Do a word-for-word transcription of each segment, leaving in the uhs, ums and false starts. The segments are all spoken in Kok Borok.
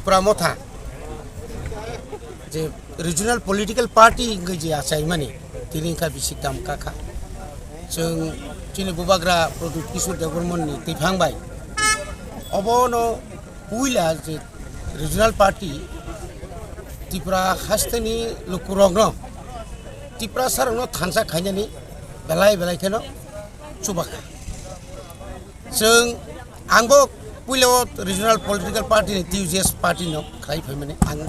Tipra Motha je regional political party wngwi je achaimani, tini wngkha bisik tam kakha. Chwng chini bubagra Pradyut Kishore Debbarmani twiphang bai obono puila je regional party Tripura hasteni lukurokno Tiprasarokno thansa khainani belai belai kheno chubakha. Chwng, angbo puila o regional political party ni T U J S party no khlai phaimani, ang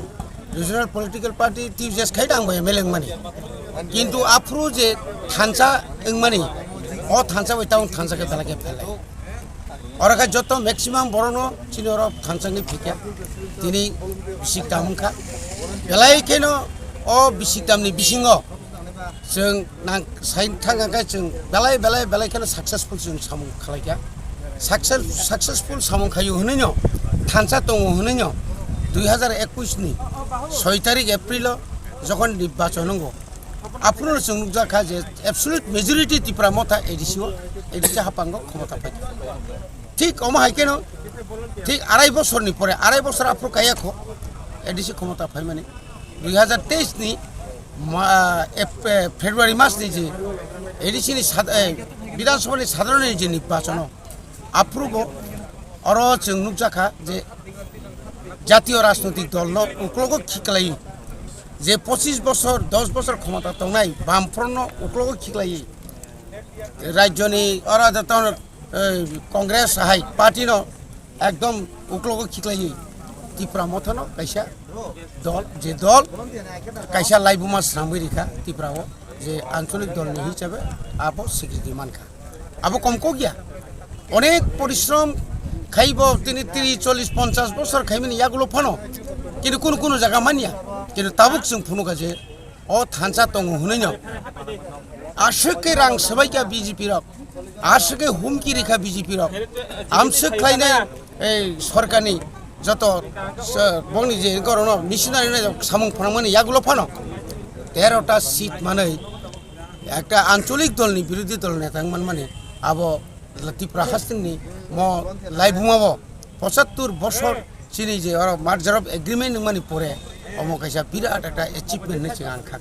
regional political party T U J S khai da angbo M L A wngmani. Kintu aphuru je thansa wngmani, o thansa bai tabuk thansa khe belai khe phailai. Oro khe joto maximum borokno chini oro thansa wngwi phikha. Tini bisik tam wngkha. Belai kheno o bisik tamni bisingo chwng nang sai thang khe chwng belai belai belai kheno successful chwng samung khlaikha. Success, successful samung khaio hwnwino, thansa tongo hwnwino, dui hazar ekwis ni soi tarik April o jokhon nirbachon wngo, aphuru chwng nukjakha je absolute majority Tipra Motha A D C o, A D C haphango khomota paikha. Thik omo hai kheno, thik arai bosorni pore, arai bosor aphuru kaiya kho A D C khomota phaimani. Dui hazar teis ni ma-, Ep-, eh, February mas ni je A D C ni sad-, eh, Bidhan Sabha ni sadharon ni je nirbachono aphuru bo oro chwng nukjakha je jatiyo rajnoitik dol no uklogo khiklai je pochis bosor, dos bosor khomota tongnai Bamfront no uklogo khiklai rajyoni oro joto, eh, Congress hai party no ekdom uklogo khiklaiwi Tipra Mothano kaisa dol, je dol kaisa laibuma swnamwi rikha Tipra o, je ancholik dolni hisabe abo sikriti mankha. Abo kom kok ya, onek porishrom khaibo tini tris, chollish, ponchash bosor khaimani yagulo phano, kintu kunu kunu jaga manya, kintu tabuk chwng phunukha je o thansa tongo hwnwi no. Aswk khe rang swbaikha B J P rok, aswk khe humki rikha B J P rok, amswk khlainai ei sorkarni joto se-, bongni je gorokno missionary no samung phwnangmani yagulo phano tero ta seat manwi ekta ancholik dolni birodhi dol neta wng manmani abo Tipra hasteni mo laibuma bo pochattor bosor chini je oro merger of agreement wngmani pore omo kaisa birat ekta achievement hinwi chwng ang kha.